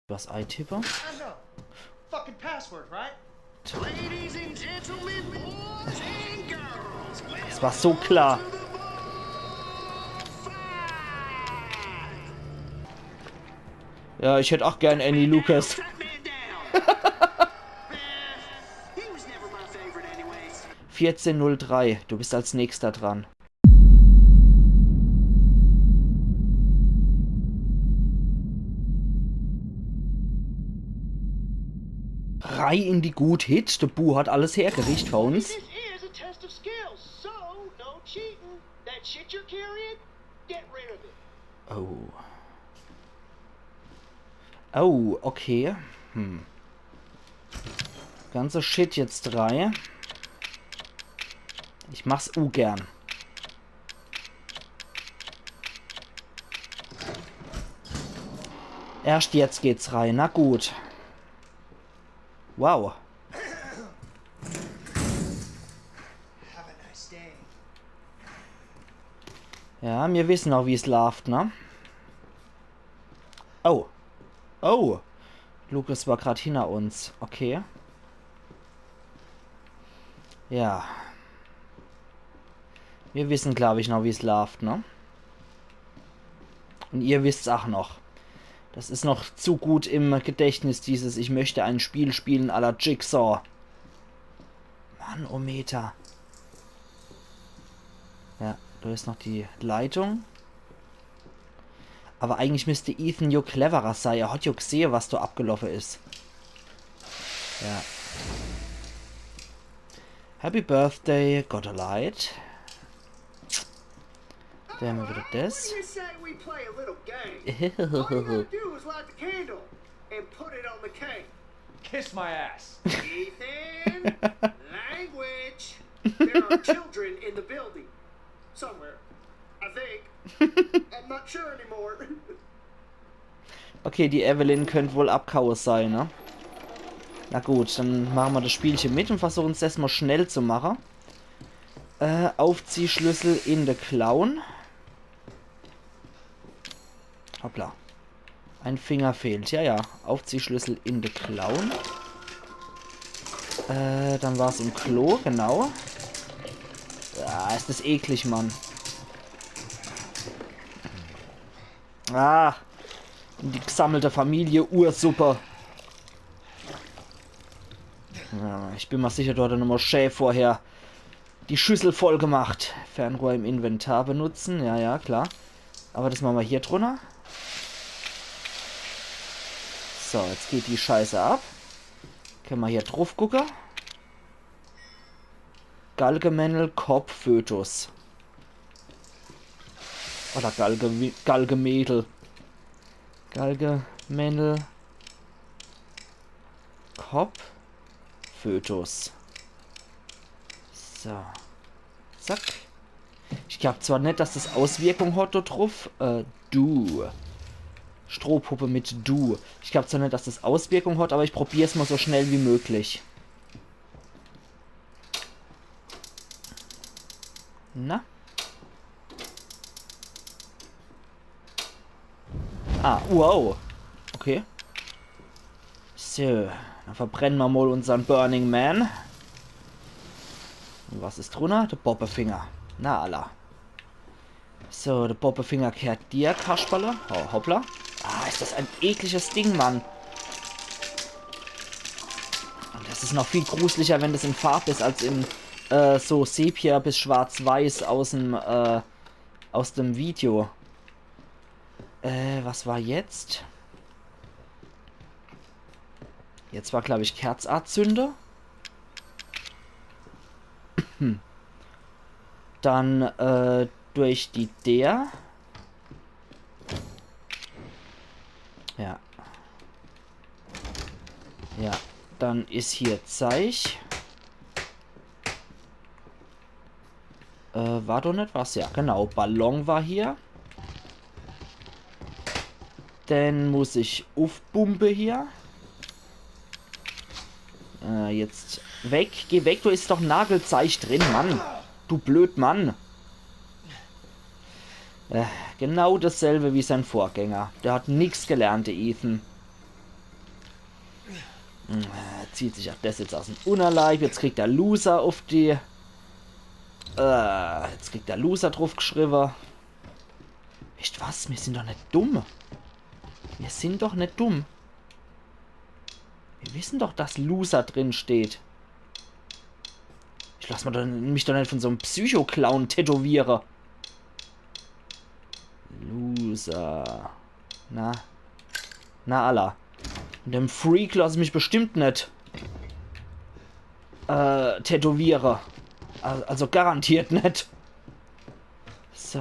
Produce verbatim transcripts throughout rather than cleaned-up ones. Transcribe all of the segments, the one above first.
Was eitippe? I know. Fucking password, right? Ladies and gentlemen, boys and girls, Das war so klar. Ja, ich hätt auch gern Annie Lucas. Trackman down. Eh, he was never my favorite, anyways. Vierzehn null drei, du bist als nächster dran. Rei in die gut Hit, de Bu hat alles hergericht für uns. This is a test of skills, so no cheating. That shit you're carrying, get rid of it. Oh. Oh, okay. Hm. Ganze Shit jetzt drei. Ich mach's ungern. Erst jetzt geht's rein. Na gut. Wow. Have a nice day. Ja, mir wissen auch, wie's läuft, ne? Oh. Oh. Lucas war grad hinter uns. Okay. Ja. Mir wissen, glaub ich, noch, wie's läuft, ne? Und ihr wisst's auch noch. Das is noch zu gut im Gedächtnis, dieses „Ich möchte ein Spiel spielen" à la Jigsaw. Manometer. Ja, da is noch die Leitung. Aber eigentlich müsst Ethan jo cleverer sei. Er hat jo gsehe, was da abgelaufe is. Ja. Happy Birthday, got a light. Da haben wir wieder das. What do you say we play a little game? All you gotta do is light the candle and put it on the cake. Kiss my ass. Ethan, language. There are children in the building. Somewhere. I think. I'm not sure anymore. Okay, die Evelyn könnt wohl abgehaue sei, ne? Na gut, dann machen wir das Spielche mit und versuchen's des mal schnell zu machen. Äh, Aufziehschlüssel in de Klauen. Hoppla. Ein Finger fehlt. Ja, ja. Aufziehschlüssel in de Klauen. Äh, dann war's im Klo, genau. Ah, is das eklig, Mann. Ah, die gesammelte Familie, Ursuppe. Ja, ich bin mal sicher, dort hat er nochmal schä vorher die Schüssel voll gemacht. Fernrohr im Inventar benutzen, ja, ja, klar. Aber das machen wir hier drunter. So, jetzt geht die Scheiße ab. Können wir hier drauf gucken. Galgemännel, Kopp, Fötus. Oder Galge, Galgemädel. Galgemännel, Kopp, Fötus. So. Zack. Ich glaub zwar net, dass das Auswirkung hat da drauf. Äh, du. Strohpuppe mit du. Ich glaub zwar net, dass das Auswirkung hat, aber ich probier's mal so schnell wie möglich. Na? Ah, wow. Okay. So, dann verbrennen wir mal unseren Burning Man. Und was is drunter? Der Boppefinger. Na alla. So, der Boppefinger gehört dir, Kasperle. Oh, hoppla. Ah, is das ein ekliges Ding, Mann. Und das is noch viel gruseliger, wenn das in Farb is, als in äh, so Sepia bis Schwarz-Weiß aus dem, äh, aus dem Video. Äh, was war jetzt? Jetzt war, glaub ich, Kerzazünde. Dann, äh, durch die Deer. Ja. Ja, dann is hier Zeich. Äh, war doch net was? Ja, genau. Ballon war hier. Dann muss ich uffpumpe hier. Äh, jetzt weg. Geh weg, da is doch Nagelzeich drin, Mann. Du Blödmann. Äh, genau dasselbe wie sein Vorgänger. Der hat nix gelernt, der Ethan. Hm, zieht sich ach des jetzt aus em Unnerleib. Jetzt kriegt der Loser uff die... Äh, jetzt kriegt der Loser druffgeschriwwe. Weescht was? Mir sin doch net dumm. Mir sin doch net dumm. Mir wissen doch, dass Loser drin steht. Ich lass mer doch, mich doch net von so em Psycho-Clown tätowiere. Loser. Na. Na, alla. Von dem Freak lass ich mich bestimmt net, äh, tätowiere. Al-, also garantiert net. So.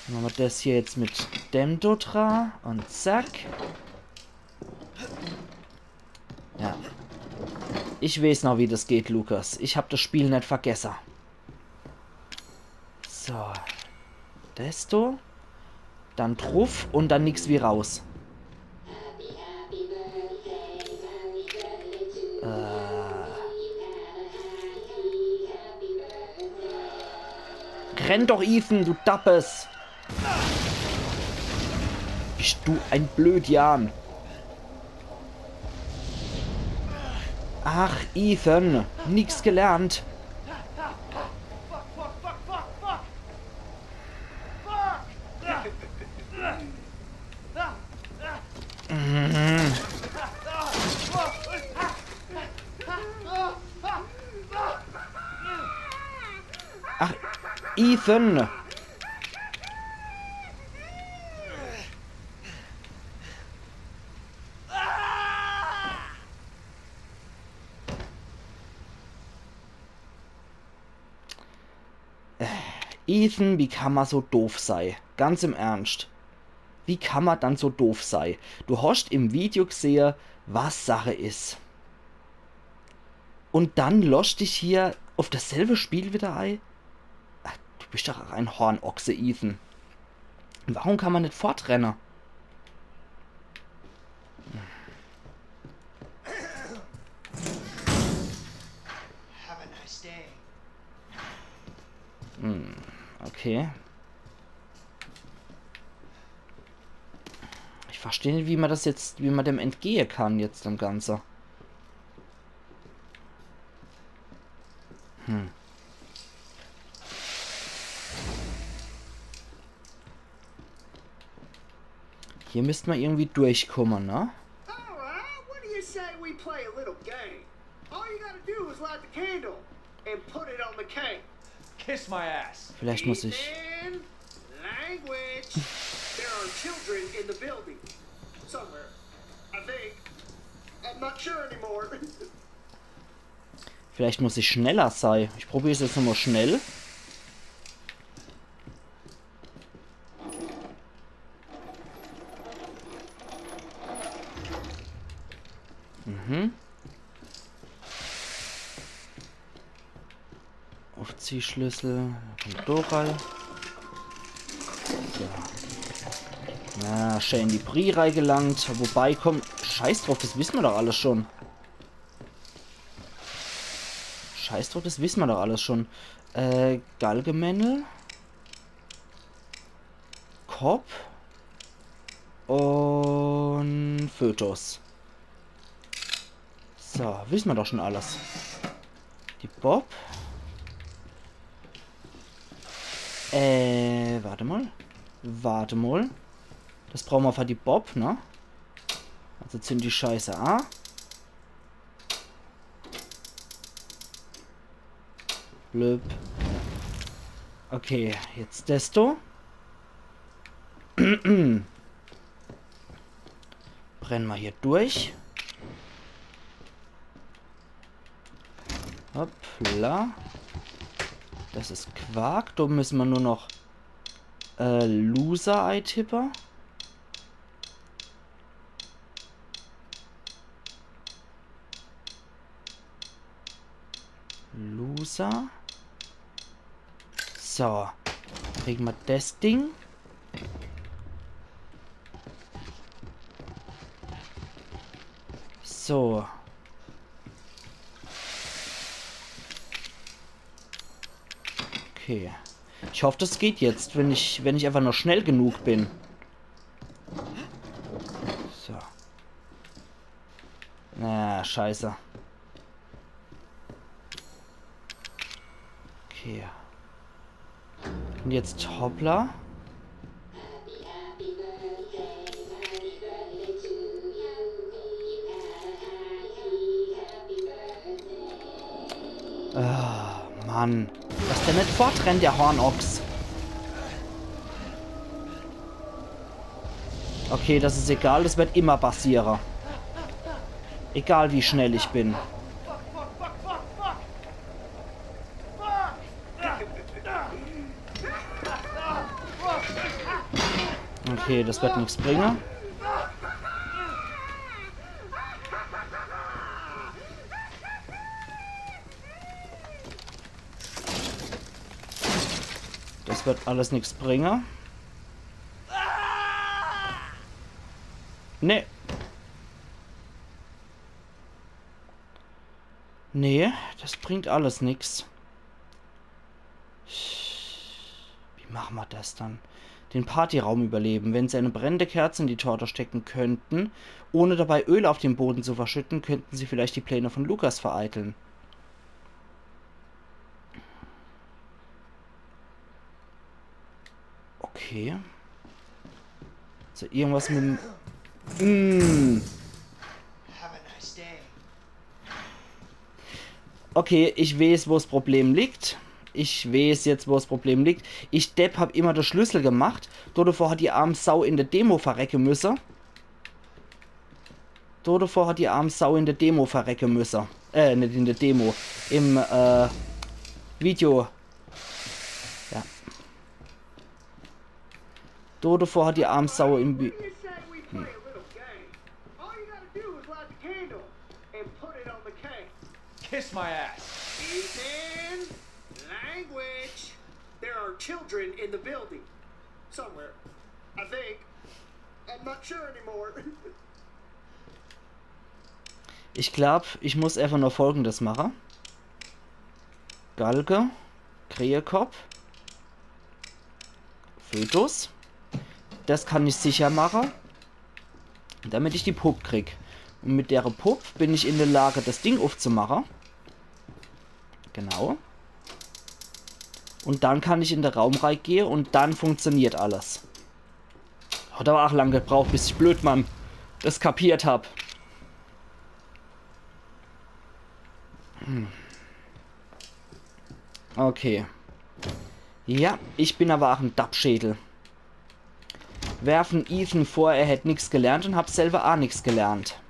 Mache mer des hier jetzt mit dem do dra und zack. Ja. Ich weeß noch, wie des geht, Lukas. Ich hab des Spiel net vergesse. So. Des do. Dann druff und dann nix wie raus. Äh. Renn doch, Ethan, du Dappes! Bist du ein Blödjan. Ach, Ethan, nix gelernt. Mhm. Ach, Ethan! Ethan, wie kammer so doof sei? Ganz im Ernscht. Wie kammer dann so doof sei? Du hoscht im Video gsehe, was Sache is. Und dann loscht dich hier uff dasselbe Spiel wieder ei? Ach, du bist doch ach ein Hornochse, Ethan. Warum kammer net fortrenne? Have a nice day. Hm, okay. Ich versteh net, wie mer das jetzt, wie mer dem entgehe kann jetzt dem Ganze. Hm. Hier müsst mer irgendwie durchkumme, ne? All right, what do you say we play a little game? All you gotta do is light the candle and put it on the cake. Kiss my ass. Vielleicht muss ich Ethan, language. There are children in the building. Somewhere. I think. I'm not sure anymore. Vielleicht muss ich schneller sei. Ich probier's jetzt nochmal schnell. Mhm. Aufziehschlüssel. Kommt doch rein. So. Na, schön in die Brie reingelangt. Wobei, komm, scheiß drauf, das wissen wir doch alles schon. Scheiß drauf, das wissen wir doch alles schon. Äh, Galgemännel. Kopf. Und Fötus. So, wissen wir doch schon alles. Die Bob. Äh, warte mal. Warte mal. Das brauchen wir für die Bob, ne? Also zünd die Scheiße a. Blöb. Okay, jetzt desto. Brennen wir hier durch. Hoppla. Das ist Quark. Da müssen wir nur noch, äh, Loser eintippen. Loser. So. Kriegen wir das Ding. So. Okay. Ich hoffe, das geht jetzt, wenn ich, wenn ich einfach nur schnell genug bin. So. Ah, scheiße. Okay. Und jetzt hoppla. Ah, Mann. Dass der net fortrennt, der Hornochs. Okay, das is egal, das wird immer passiere. Egal wie schnell ich bin. Okay, das wird nix bringe. Das wird alles nix bringe. Nee. Nee, das bringt alles nix. Wie mache mer das dann? Den Partyraum überleben. Wenn Sie eine brennende Kerze in die Torte stecken könnten, ohne dabei Öl auf den Boden zu verschütten, könnten Sie vielleicht die Pläne von Lucas vereiteln. Okay. So, irgendwas mit dem... Mm. Have a nice day. Okay, ich weeß, wo's Problem liegt. Ich weeß jetzt, wo's Problem liegt. Ich Depp hab immer de Schlüssel gemacht. Dodevor hat die arm Sau in de Demo verrecke müsse. Dodevor hat die arm Sau in de Demo verrecke müsse. Äh, net in de Demo. Im, äh, Video. Ja. Dodevor hat die arm Sau im Bi... What do you say we play a little game? All you gotta do is light the candle and put it on the cake. Kiss my ass. Ethan, language. There are children in the building. Somewhere. I think. I'm not sure anymore. Ich glaub, ich muss einfach nur Folgendes mache. Galge, Krähekopp, Fötus. Das kann ich sicher mache, damit ich die Pupp krieg. Und mit dere Pupp bin ich in der Lage, das Ding uffzumache. Genau. Und dann kann ich in de Raum reigehe und dann funktioniert alles. Hat aber auch lang gebraucht, bis ich Blödmann das kapiert hab. Hm. Okay. Ja, ich bin aber auch en Dappschädel. Werfen Ethan vor, er hätt nix gelernt und hab selber auch nix gelernt.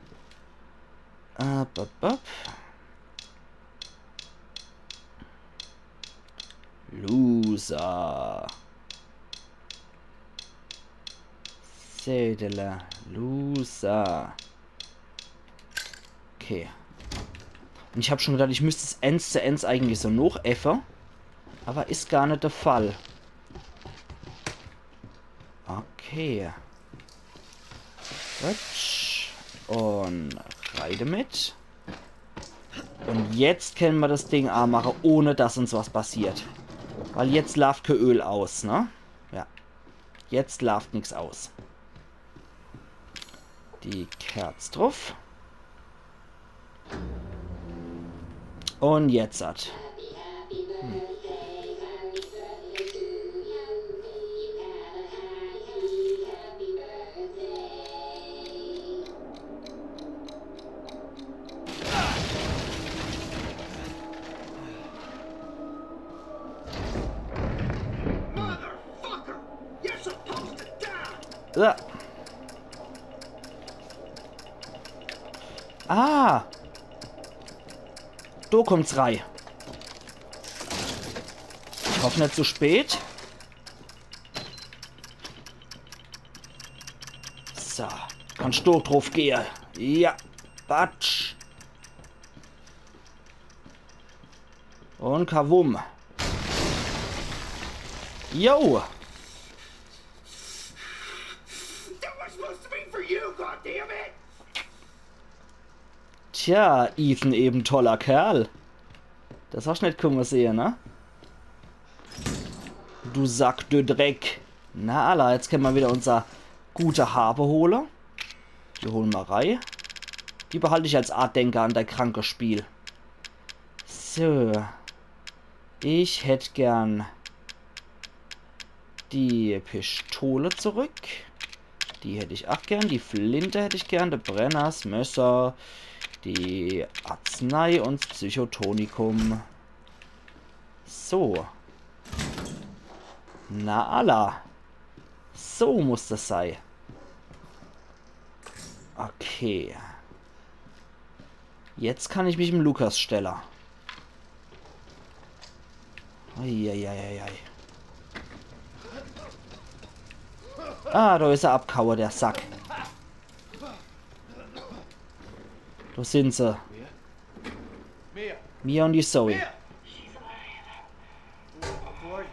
Äh, bop, bop. Loser. Sedele. Loser. Okay. Und ich hab schon gedacht, ich müsst es ens zu ens eigentlich so nochäffe. Aber is gar net der Fall. Okay. Gut. Und rein damit. Und jetzt kenne mer das Ding anmache, ohne dass uns was passiert. Weil jetzt laaft kä Öl aus, ne? Ja. Jetzt laaft nix aus. Die Kerz druff. Und jetzt hat. Hm. Motherfucker! You're supposed to die! Ja. Ah! Do kommt's rei. Ich hoff net zu spät. So, kannst du druff gehe. Ja, batsch. Und kawumm. Yo! That was supposed to be for you, goddammit! Tja, Ethan, eben toller Kerl. Das hast net kumme sehe, ne? Du Sack de Dreck. Na alla, jetzt kenne mer wieder unser gute Harpe hole. Die hole mer rei. Die behalt ich als Andenke an dei kranke Spiel. So. Ich hätt gern die Pistole zurück. Die hätt ich ach gern. Die Flinte hätt ich gern. De Brenner, s Messer, die Arznei un s Psychotonikum. So. Na alla. So muss des sei. Okay. Jetzt kann ich mich em Lukas stelle. Eieieiei. Ah, do is er abghaue, de Sack. Do sin se. Mia? Mia. Mia un die Zoe. Mia! Who are you?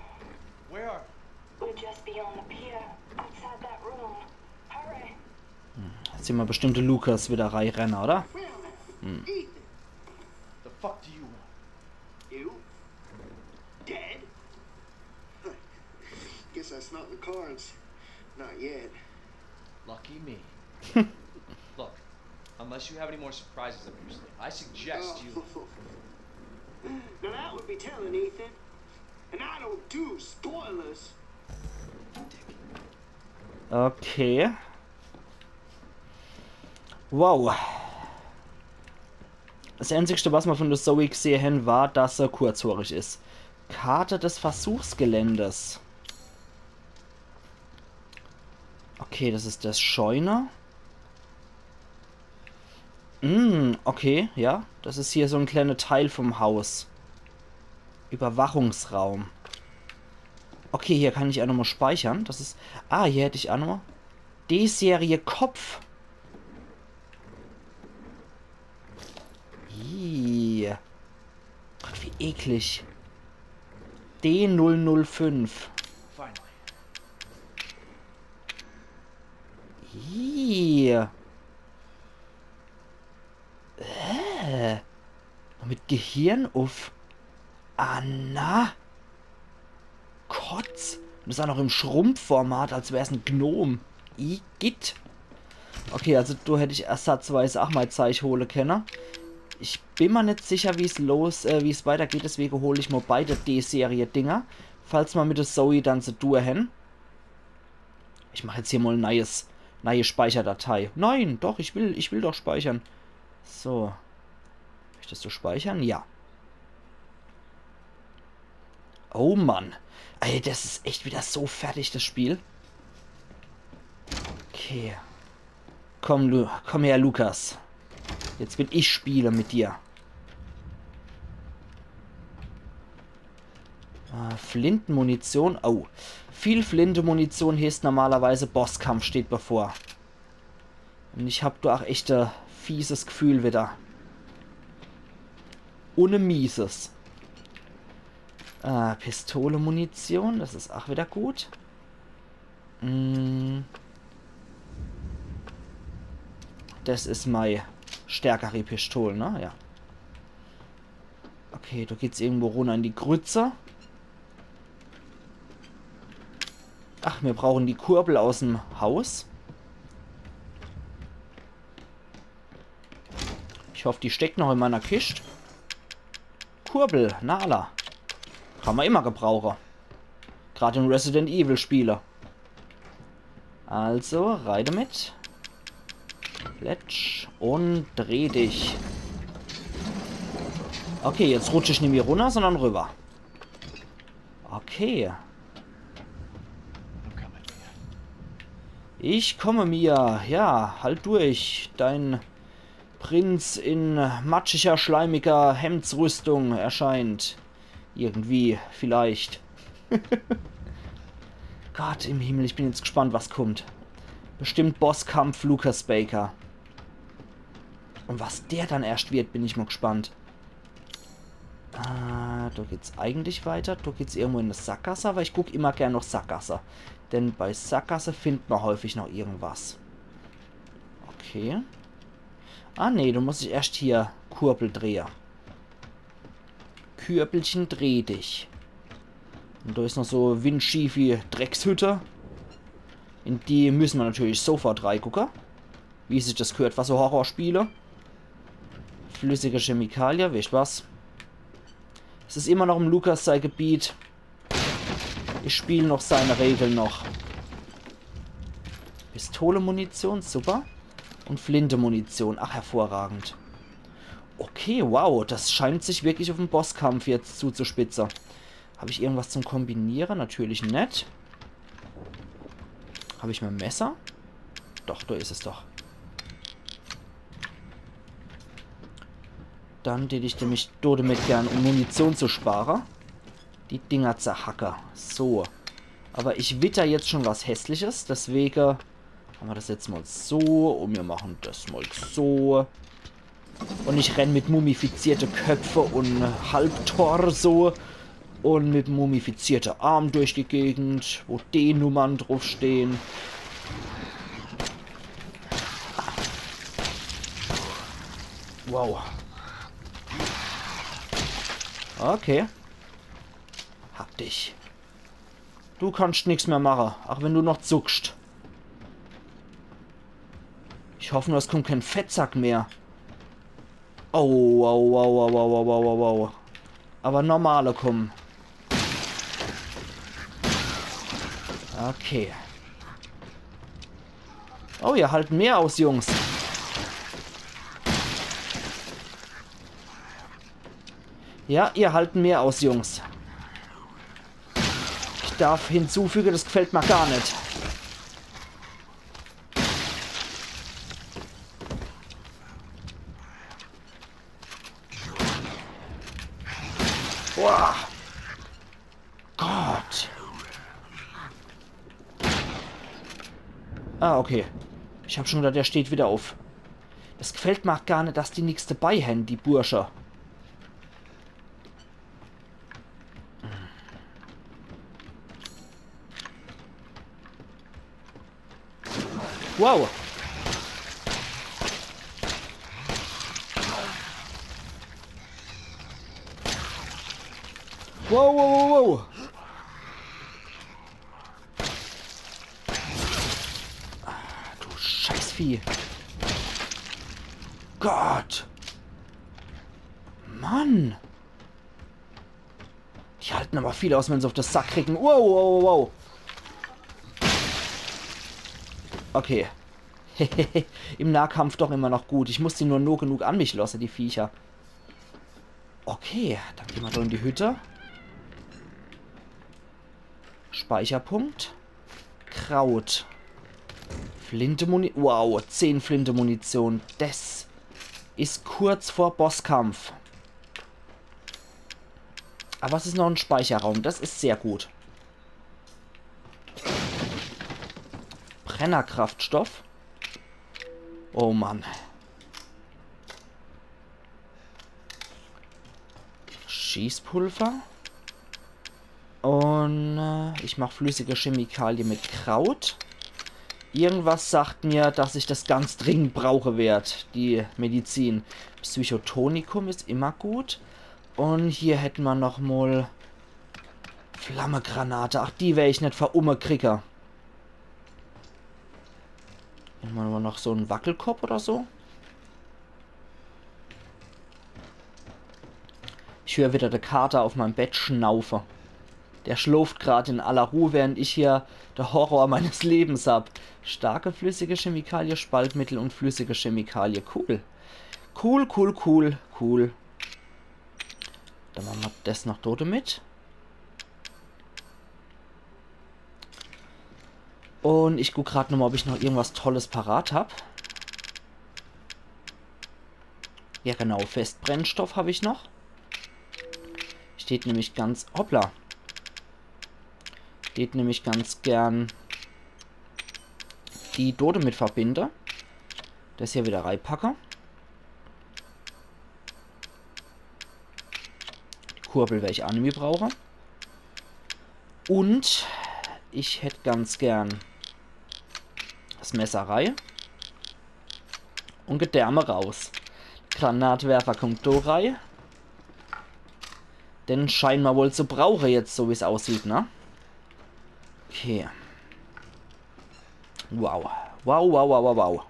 Where are you? We're just beyond the pier, outside that room. Hurry! Jetzt sehn mer bestimmt de Lukas widder reinrenne, oder? Wait a minute. Ethan! The fuck do you want? You? Dead? Guess that's not in the cards. Not yet. Lucky me. Look, unless you have any more surprises up your sleeve, I suggest you. Oh. Now that would be telling, Ethan. And I don't do spoilers. Okay. Wow. S Einzigste, was mer vun de Zoe gsehe hen, war, dass se kurzhoorig is. Karte des Versuchsgeländes. Okay, des is des Scheune. Mm, okay, ja. Des is hier so en kleene Teil vum Haus. Überwachungsraum. Okay, hier kann ich ach nochmol speichere. Des is. Ah, hier hätt ich ach nochmol. D-Serie Kopf. Ih. Gott, wie eklig. D null null fünf. Finally. Ih. Äh. Mit Gehirn uff. Anna. Kotz. Un des ach noch im Schrumpfformat, als wär's en Gnom. Igitt. Okay, also do hätt ich ersatzweis ach mei Zeich hole kenne. Ich bin mer net sicher, wie's los, äh, wie's weitergeht, deswege hol ich mol beide D-Serie-Dinger. Falls mer mit de Zoe dann zu due hen. Ich mach jetzt hier mol e neies, neie Speicherdatei. Nein, doch, ich will, ich will doch speichere. So. Möchtest du speichern? Ja. Oh Mann. Ey, des is echt widder so fertig, des Spiel. Okay. Komm, Lu-, komm her, Lukas. Jetzt will ich spiele mit dir. Äh, Flintemunition. Oh. Viel Flintemunition heeßt normalerweis, Bosskampf steht bevor. Un ich hab do ach echt e fieses Gfühl widder. Un e mieses. Äh, Pistolemunition, des is ach widder gut. Mm. Des is mei stärkeri Pistol, ne? Ja. Okay, do geht's irgendwo runner in die Grütze. Ach, mir brauche die Kurbel aus'm Haus. Ich hoff, die steckt noch in meiner Kischt. Kurbel, na alla. Kann mer immer gebrauche. Grad in Resident Evil Spiele. Also, rei demit. Plätsch un dreh dich. Okay, jetzt rutsch ich nimmi runner, sondern rüber. Okay. Ich komme, Mia. Ja, halt durch. Dein Prinz in matschiger, schleimiger Hemdsrüstung erscheint. Irgendwie, vielleicht. Gott im Himmel, ich bin jetzt gespannt, was kommt. Bestimmt Bosskampf Lucas Baker. Un was der dann erscht wird, bin ich mol gespannt. Ah, do geht's eigentlich weiter. Do geht's irgendwo in e Sackgasse, awwer ich guck immer gern noch Sackgasse. Denn bei Sackgasse findt mer häufig noch irgendwas. Okay. Ah, nee, do muss ich erscht hier Kurbel drehe. Kürbelchen, dreh dich. Un do is noch so windschiefi Dreckshütte. In die müsse mer natürlich sofort reigucke. Wie sich des g'hört for so Horrorspiele. Flüssige Chemikalie, weescht was? Es is immer noch im Lukas sei Gebiet. Ich spiel noch seine Regeln noch. Pistole-Munition, super. Und Flinte-Munition, ach, hervorragend. Okay, wow, das scheint sich wirklich auf den Bosskampf jetzt zuzuspitze. Hab ich irgendwas zum Kombiniere? Natürlich net. Hab ich mein Messer? Doch, do is es doch. Dann tät ich nämlich do demit gern, um Munition zu spare. Die Dinger zerhacke. So. Aber ich witter jetzt schon was Hässliches, deswege mache mer das jetzt mal so und mir machen das mal so. Und ich renn mit mumifizierte Köpfe und Halbtorso und mit mumifizierte Arm durch die Gegend, wo D-Nummern draufstehen. Wow. Okay. Hab dich. Du kannst nix mehr mache, auch wenn du noch zuckst. Ich hoff nur, es kommt kein Fettsack mehr. Au, au, au, au, au, au, au, au, au. Aber normale kommen. Okay. Oh, ihr halten mehr aus, Jungs. Ja, ihr halten mehr aus, Jungs. Ich darf hinzufüge, das gefällt mir gar net. Boah. Gott. Ah, okay. Ich hab schon gedacht, der steht wieder auf. Das gefällt mir auch gar net, dass die nix dabei hän, die Bursche. Wow. Wow, wow, wow, wow. Ah, du Scheißvieh. Gott. Mann. Die halten aber viel aus, wenn se auf de Sack kriegen. Wow, wow, wow, wow. Okay. Im Nahkampf doch immer noch gut. Ich muss die nur nah genug an mich losse, die Viecher. Okay, dann gehn mer doch in die Hütte. Speicherpunkt. Kraut. Flinte-Muni-, wow, zehn Flinte-Munition. Das is kurz vor Bosskampf. Aber es is noch en Speicherraum. Das is sehr gut. Brennerkraftstoff. Oh Mann. Schießpulver. Und äh, ich mach flüssige Chemikalie mit Kraut. Irgendwas sagt mir, dass ich das ganz dringend brauche werd, die Medizin. Psychotonikum is immer gut. Und hier hätten mer noch mol Flammegranate. Ach, die wer ich net verumme kriege. Hätten mer noch so en Wackelkopp oder so? Ich hör wieder de Kater auf meinem Bett schnaufe. Der schlooft grad in aller Ruh, während ich hier de Horror meines Lebens hab. Starke flüssige Chemikalie, Spaltmittel und flüssige Chemikalie. Cool. Cool, cool, cool, cool. Dann mache mer des noch do demit. Und ich guck grad nochmal, ob ich noch irgendwas Tolles parat hab. Ja, genau, Festbrennstoff hab ich noch. Ich tät nämlich ganz, hoppla. Ich tät nämlich ganz gern die do demit verbinde. Des hier wieder reipacke. Die Kurbel wer ich aa nimmi brauche. Und ich hätt ganz gern des Messer rei. Und Gedärme raus. Granatwerfer kommt do rei. Den scheine mer wohl zu brauche jetzt, so wie's aussieht, ne? Okay. Wow. Wow, wow, wow, wow, wow.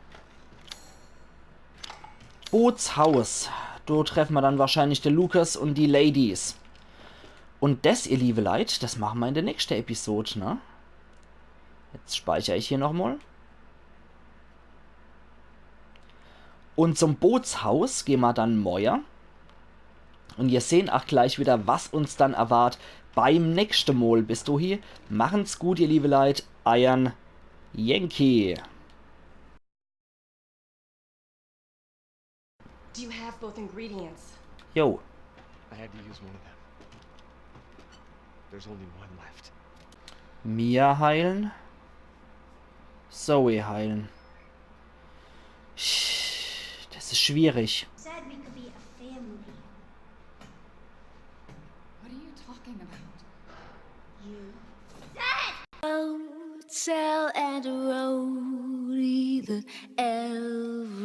Bootshaus. Do treffe mer dann wahrscheinlich de Lucas un die Ladies. Un des, ihr liewe Leit, des mache mer in de nächste Episod, ne? Jetzt speicher ich hier nochmol. Un zum Bootshaus geh mer dann morje. Un ihr sehn ach gleich widder, was uns dann erwart beim nächschte Mol. Bis dohi, machen's gut, ihr liewe Leit, eiern Yankee. Do you have both ingredients? Jo, I had to use one of them. There's only one left. Mia heilen. Zoe heilen. Des is schwierig. Said we could be a family. What are you talking about? You. Hotel and a roadie that everybody